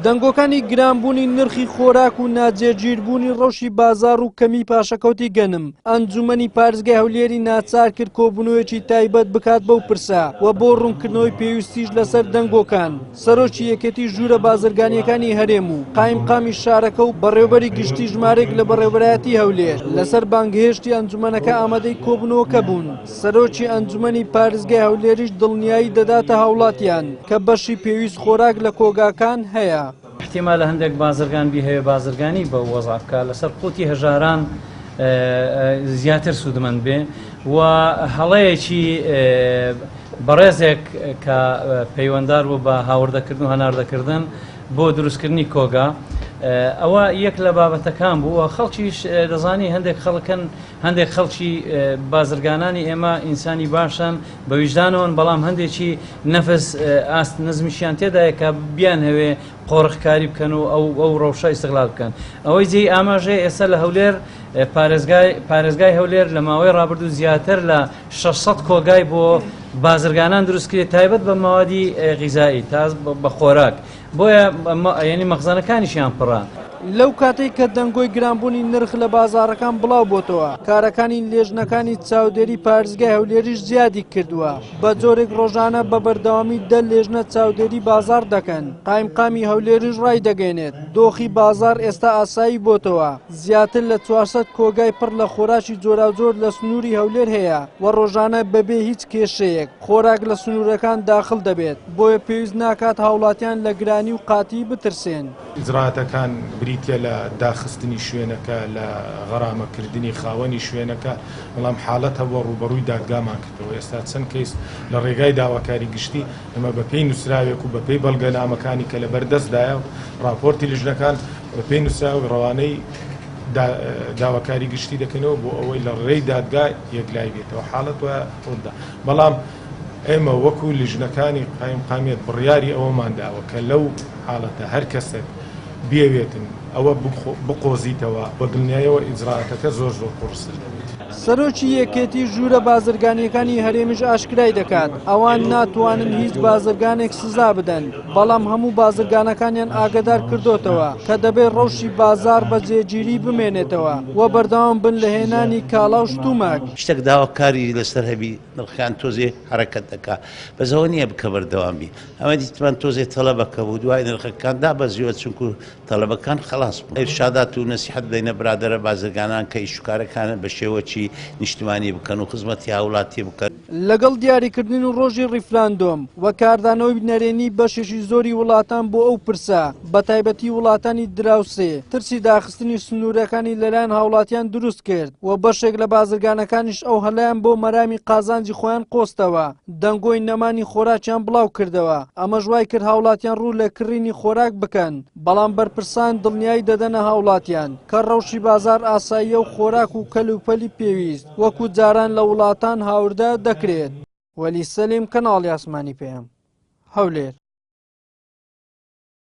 دەنگۆکانی گرانبوونی نرخی خۆراک و ناجێگیربوونی ڕەوشی بازاڕ و کەمی پاشەکەوتی گەنم، ئەنجوومەنی پارێزگای هەولێری ناچار کرد کۆبوونەوەیەکی تایبەت بکات بەو پرسە و بۆ ڕوونکردنەوەی پێویستیش لەسەر دەنگۆکان، سەرۆکی یەکێتی ژوورە بازرگانییەکانی هەرێم و قایمقامی شارەکە و بەڕێوەبەری گشتی ژمارەیەک لە بەڕێوەبەرایەتی هەولێر لەسەر بانگهێشتی ئەنجومەنەکە ئامادەی کۆبوونەوەکە بوون. سەرۆکی ئەنجومەنی پارێزگای هەولێریش دڵنیایی دەداتە هاوڵاتیان کە بەشی پێویست خۆراک لە کۆگاکان هەیە. ئیحتیمالە هەندێک بازرگان بیهەوێ بازرگانی بەو وەزعە بکا لەسەر قوتی هەژاران زیاتر سوودمەند بێ و هەڵەیەکی بەڕێزێک کە پەیوەندار بوو بە هاوردەکردن و هەناردەکردن بۆ دروستکردنی کۆگا ئەوە یەک لە بابەتەکان بوو و خەڵکیش دەزانی هەندێک خەڵکن هەندێک خەڵکی بازرگانانی ئێمە ئینسانی باشن بە ویژدانەوەن بەڵام هەندێکی نەفس ئاست نزمیشیان تێدایە کە بیانهەوێ قۆرخکاری بکەن و ئەو ئەو ڕەوشە ئیستغلال بکەن ئەوەی جێی ئاماژەیە ئێستا لە هەولێر پارێزگای پارێزگای هەولێر لە ماوەی ڕابردوو زیاتر لە 600 کۆگای بۆ بازرگانان دروست کرێت تایبەت بە مەوادی غیزایی تاز بە خۆراک بۆیە یعنی مەخزەنەکانیشیان پڕە. لەو کاتەی کە دەنگۆی گرانبوونی نرخ لە بازاڕەکان بڵاو بۆتەوە، کارەکانی لێژنەکانی چاودێری پارێزگای هەولێریش زیادی کردووە، بە جۆرێک ڕۆژانە بە بەردەوامی دە لێژنە چاودێری بازاڕ دەکەن، قایمقامی هەولێریش ڕایدەگەیەنێت، دۆخی بازاڕ ئێستا ئاسایی بۆتەوە، زیاتر لە 400 کۆگای پڕ لە خۆراکی جۆراوجۆر لە سنووری هەولێر هەیە و ڕۆژانە بەبێ هیچ کێشەیەک خۆراک لە سنوورەکان داخل دەبێت، بۆیە پێویست ناکات هاوڵاتیان لە گرانی و قاتی بترسێن. ئیجرائاتەکان بریتیە لە داخستنی شوێنەکە، لە غەرامەکردنی خاوەنی شوێنەکە، بەڵام حاڵەت هەبووە ڕووبەڕووی دادگامان کردەوە، ئێستا چەند کەیس لە ڕێگای داواکاری گشتی ئێمە بەپێی نووسراوێک و بەپێی بەڵگەنامەکانی کە لەبەردەستدایە و ڕاپۆرتی لیژنەکان بەپێی نووسراوێک ڕەوانەی داواکاری گشتی دەکەینەوە بۆ ئەوەی لە ڕێی دادگا یەکلایی بێتەوە حاڵەت وایە ڕوودا بەڵام ئێمە وەکو لیژنەکانی قایمقامیەت بڕیاری ئەوەمان داوە کە لەو حاڵەتە هەر کەسێک بیەوێتن ئەوە بقۆزیتەوە بە دڵنیایەوە ئیجرائاتەکە زۆر زۆر قوڕستر دەبێت. سەرۆکی یەکێتی ژوورە بازرگانییەکانی هەرێمیش ئاشکرای دەکات، ئەوان ناتوانن هیچ بازرگانێک سزا بدەن، بەڵام هەموو بازرگانەکانیان ئاگەدار کردۆتەوە کە دەبێت ڕەوشی بازاڕ بە جێگیری بمێنێتەوە و بەردەوام بن لە هێنانی کاڵا و شتومەک. شتێک داواکاری لەسەر هەبی نرخەکان تۆزێ حەرەکەت دەکا بەس ئەوە نییە بکە بەردەوام بی ئەمە دیتمان تۆزێ تەڵەبەکە بوو دوای نرخەکان دابەزیوە چونکو تەڵەبەکان خەڵاس بوون ئیرشادات و نەسیحەت بدەینە برادەرە بازرگانان کە ئیش و کارەکانە بە شێوەکی نیشتمانی بکەن و خزمەتی هاوڵاتی بکەن. لەگەڵ دیاریکردنی ڕۆژی ڕیفراندۆم و کاردانەوەی نەرێنی بەشێکی زۆری وڵاتان بۆ ئەو پرسە، بەتایبەتی وڵاتانی دراوسێ، ترسی داخستنی سنوورەکانی لەلایەن هاوڵاتیان دروست کرد و بەشێک لە بازرگانەکانیش ئەو هەلەیان بۆ مەرامی قازانجی خۆیان قۆستەوە، دەنگۆی نەمانی خۆراکیان بڵاو کردەوە، ئەمەش وای کرد هاوڵاتیان ڕوو لە کڕینی خۆراک بکەن، بەڵام بەرپرسان دڵنیایی دەدەنە هاوڵاتیان کە ڕەوشی بازاڕ ئاساییە و خۆراک و کەلوپەلی پێویست وەکو جاران لە وڵاتان هاوردە دەکرێت. وەلی سەلیم، کەناڵی ئاسمانی پەیام، هەولێر.